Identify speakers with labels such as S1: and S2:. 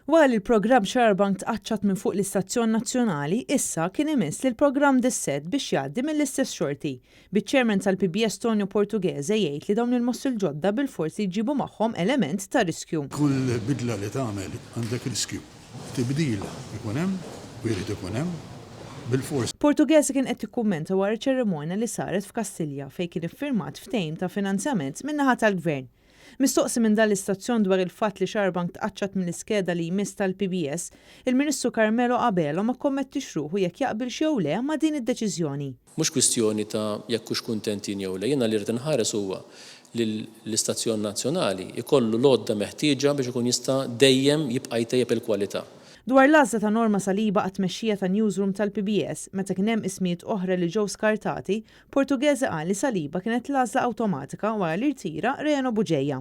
S1: Wara li l-programm Xarabank tqaċċat minn fuq l-istazzjon nazzjonali, issa kien imiss lill-programm Dissett biex jgħaddi mill-istess xorti, biċ-Chairman tal-PBS Tonio Portughese jgħid li dawn il-mossi l-ġodda bilfors jġibu magħhom element ta' riskju.
S2: Kull bidla li tagħmel għandek riskju. Tibdil ikun hemm u jrid ikun hemm bilfors.
S1: Portughese kien qed jikkummenta wara ċerimonja li saret f'Kastilja fejn kien iffirmat ftehim ta' finanzjament min-naħa tal-Gvern. Mistoqsi minn dan l-istazzjon dwar il-fatt li Xarabank tqaċċat mill-iskeda li jmiss tal-PBS, il-Ministru Carmelo Abela ma kkommettix ruħu jekk jaqbilx jew le ma' din id-deċiżjoni.
S3: Mhux kwistjoni ta' jekk hux kuntent jien jew le, jiena li rrid inħares huwa li l-istazzjon nazzjonali jkollu l-għodda meħtieġa biex ikun jista' dejjem jibqa' jtejjeb il-kwalità.
S1: Dwar l-għażla ta' Norma Saliba għat-tmexxija tan-newsroom tal-PBS, meta kien hemm ismijiet oħra li ġew skartati, Portughese qal li Saliba kienet l-għażla awtomatika wara li rtira Reno Bugeja.